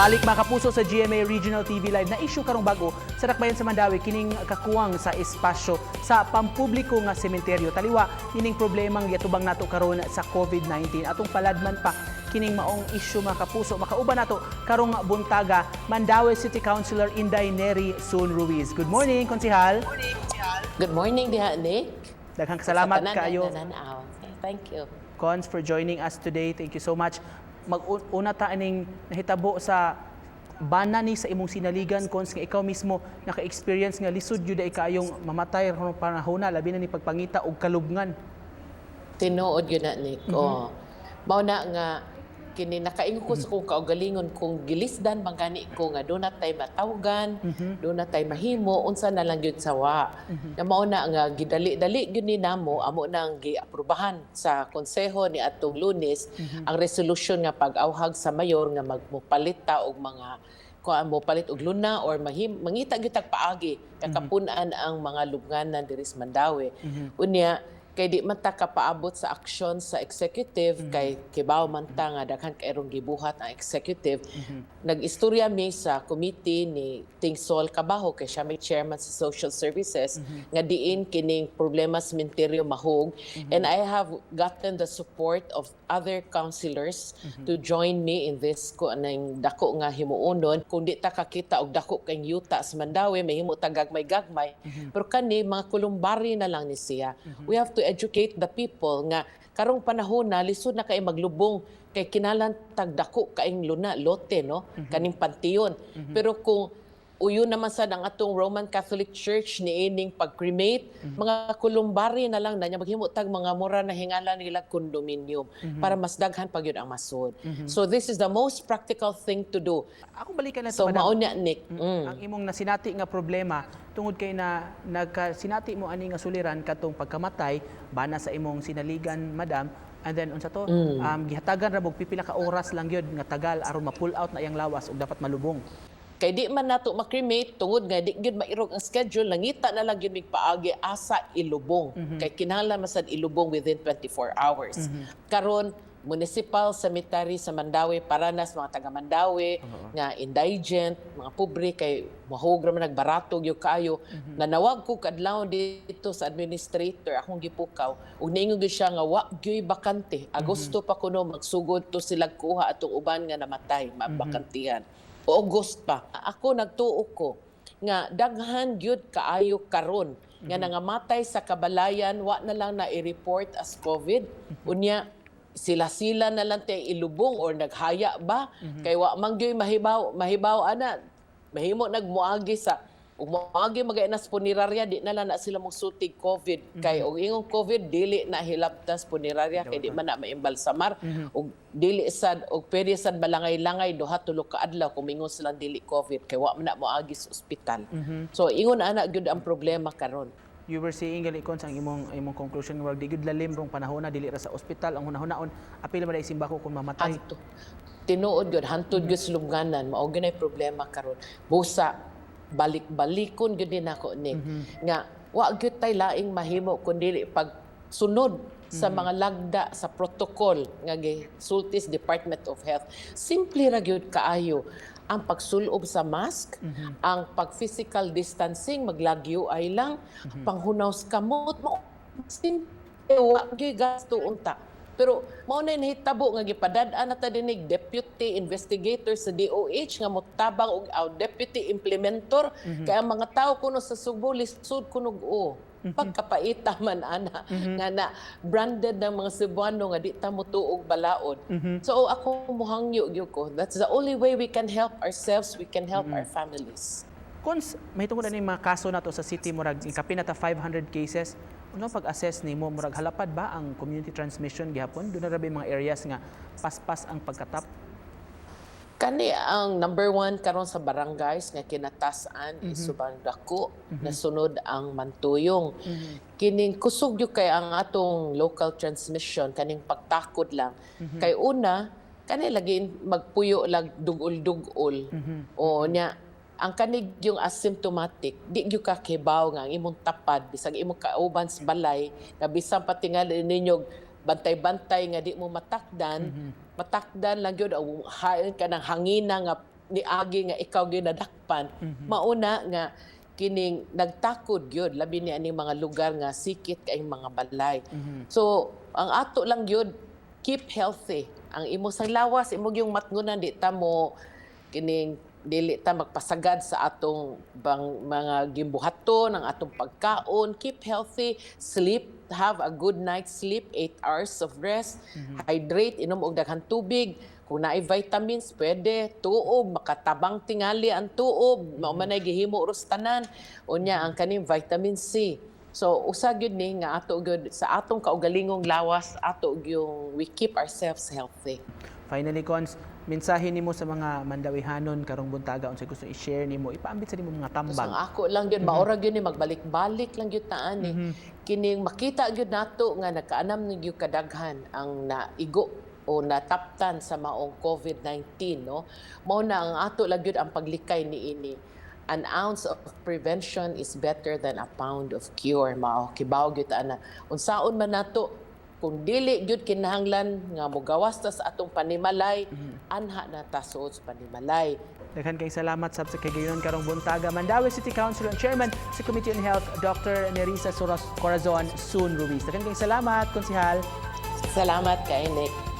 Balik, mga kapuso, sa GMA Regional TV Live na issue karong bago sa dakbayan sa Mandaue, kining kakuwang sa espasyo sa pampubliko nga sementeryo. Taliwa kining problemang giatubang nato karon sa COVID-19. Atong paladman pa kining maong issue, mga kapuso. Makauban nato karong buntaga Mandaue City Councilor Inday Neri Soon Ruiz. Good morning, konsihal. Good morning diha, Nick. Daghang salamat Sa tanan kaayo. na nananaw. Thank you. Cons, for joining us today. Thank you so much. Mag-una ta aning nahitabo sa bana ni sa imong sinaligan, Cons, nga ikaw mismo naka-experience nga lisod gyud ay kaayong mamatay karong panahona, labi na ni pagpangita og kalubngan. Tinuod gyud na, Nick. Oh. Mao na nga kini nakaingon ko sa kong kaugalingon, kung gilisdan man gani ko nga duna tay matawgan, duna tay mahimo, unsa na lang gyud sawa. Na mao na nga gidali-dali gyud ni namo, amo nang giaprobahan sa konseho ni atong Lunes ang resolution nga pag-awhag sa mayor nga magmopalit ta og mga kuan, mo palit og luna or mahim mangita gyud tag paagi kakapun-an ang mga lubnganan diri sa Mandaue. Unya kay di man ta kapaabot sa aksyon sa executive kay kibaw man ta nga daghan kayrong gibuhat ang executive. Nag-istorya mi sa committee ni Ting Sol Cabajo kay siya may chairman sa social services nga diin kining problema sa sementeryo mahug, and I have gotten the support of other councilors to join me in this ko anang dako nga himuonon. Kung di ta kakita og dako kay yuta sa Mandaue, mahimo ta gagmay-gagmay, pero kani mga columbary na lang ni siya. We have to educate the people nga karong panahon na lisod na kay maglubong kay kinalan tag dako kaing luna, lote, no, kaning panteon. Pero kung uyo naman sad ang atong Roman Catholic Church niining pag-cremate, mga columbary na lang na niya, maghimo tag mga mura na hingala nila condominium para mas daghan pa gyud ang masud. So this is the most practical thing to do. Ako balikan na So madam. mao na, Nick. Ang imong nasinati nga problema tungod kay na nagkasinati mo ani nga suliran katong pagkamatay bana sa imong sinaligan, madam, and then unsa to, gihatagan ra og pipila ka oras lang gyud nga tagal aron ma-pull out na iyang lawas ug dapat malubong. Kay di man nato ma-cremate tungod nga di gyud mairog ang schedule, nangita na lang gyud mig paagi asa ilubong. Kay kinahanglan man sad ilubong within 24 hours. Karon municipal cemetery sa Mandaue, para nas mga taga Mandaue nga indigent, mga pobre, kay mahog ra man, nagbarato gyud kaayo. Nanawag ko kadlawon dito sa administrator, akong gipukaw ug niingon gyud siya nga wa gyud bakante. Agosto pa kuno magsugod to sila kuha atong uban nga namatay, mabakantihan. August pa. Ako nagtuo ko nga daghan gyud kaayo karon nga nangamatay sa kabalayan, wa na lang na i-report as COVID. Unya sila-sila na lang tay ilubong or naghaya ba kay wa man gyud mahibaw mahibaw ana, mahimo nagmuagi sa ug moagi magay na sa punerarya, di na lang na sila mosultig COVID kay og ingong COVID dili na hilabtas punerarya kay di man na maimbalsamar ug dili sad og pwede sad balangay-langay duha tulo ka adlaw kung mingon silang dili COVID kay wa man na moagi sa ospital. So ingon ana gyud ang problema karon. You were saying gali, Cons, ang imong conclusion nga di gyud lalim rong panahon na dili ra sa ospital ang hunahunahon, apil man simbako kung mamatay. Anto. Tinuod gyud, hantod gyud sa lubnganan, mao gyud nay problema karon. Busa balik-balikon gyud din ako ni nga wa gyud tay laing mahimo kundi pag sunod sa mga lagda sa protocol nga gisulti sa Department of Health. Simple ra gyud kaayo ang pagsulob sa mask, ang pag-physical distancing, maglagyo ay lang, panghunaw sa kamot, mao simple, wa gyud gasto unta. Pero mao na nahitabo nga gipadad-an na ta dinig deputy investigator sa DOH nga motabang og aw, deputy implementor, kay ang mga tao kuno sa Sugbo lisod kuno o. Pagkapaita man ana nga na branded ng mga Cebuano nga di ta motuog balaod. So ako muhangyo gyud ko. That's the only way we can help ourselves, we can help our families. Cons, mahitungod ani mga kaso nato sa city, murag kapin na ta 500 cases. Ano pag-assess nimo, murag halapad ba ang community transmission gihapon? Duna ra ba yung mga areas nga paspas ang pagkatap? Kani ang number one karon sa barangays nga kinatasan is Subang Dako, nasunod ang Mantuyong. Kining kusog gyud kay ang atong local transmission, kaning pagtakod lang. Kay una kani lagi magpuyo lag dugol-dugol. O nya ang kanig yung asymptomatic, di gyud ka kibaw nga ang imong tapad, bisag imong kauban sa balay, nga bisan patingali ninyo bantay-bantay nga di mo matakdan, matakdan lang gyud o hain ka ng hangina nga niagi nga ikaw gyud nadakpan. Mauna nga kining nagtakod gyud, labi ni aning mga lugar nga sikit kay mga balay. So ang ato lang gyud, keep healthy ang imo sa lawas, imo yung matngunan. Di ta mo kining dili ta magpasagad sa atong bang mga gimbuhaton, ang atong pagkaon. Keep healthy, sleep, have a good night sleep, 8 hours of rest, hydrate, inom og daghang tubig. Kung naay vitamins, pwede tuob, makatabang tingali ang tuob, mao man ay gihimo ros tanan. Unya ang kaning vitamin C. So usa gyud ni nga ato gyud sa atong kaugalingong lawas, ato gyung we keep ourselves healthy. Finally, Cons, mensahe nimo sa mga Mandawihanon karong buntaga, unsay gusto i-share nimo, ipaambit sa nimo mga Tapos tambag. ang ako lang gyud, maora gyud ni magbalik-balik lang gyud taan ni. Kining makita gyud nato nga nakaanam ni gyud kadaghan ang naigo o nataptan sa maong COVID-19, no. Mao na ang ato lang gyud ang paglikay niini. An ounce of prevention is better than a pound of cure. Mao kibaw gyud ta na unsaon man nato, kung dili gyud kinahanglan nga mogawas ta sa atong panimalay, anha na ta suod sa panimalay. Daghan kay salamat sab sa kagayon karong buntaga. Mandaue City Council and Chairman sa Committee on Health, Dr. Nerissa Soros Corazon Soon Ruiz. Daghan kay salamat, Konsihal. Salamat kay Nick.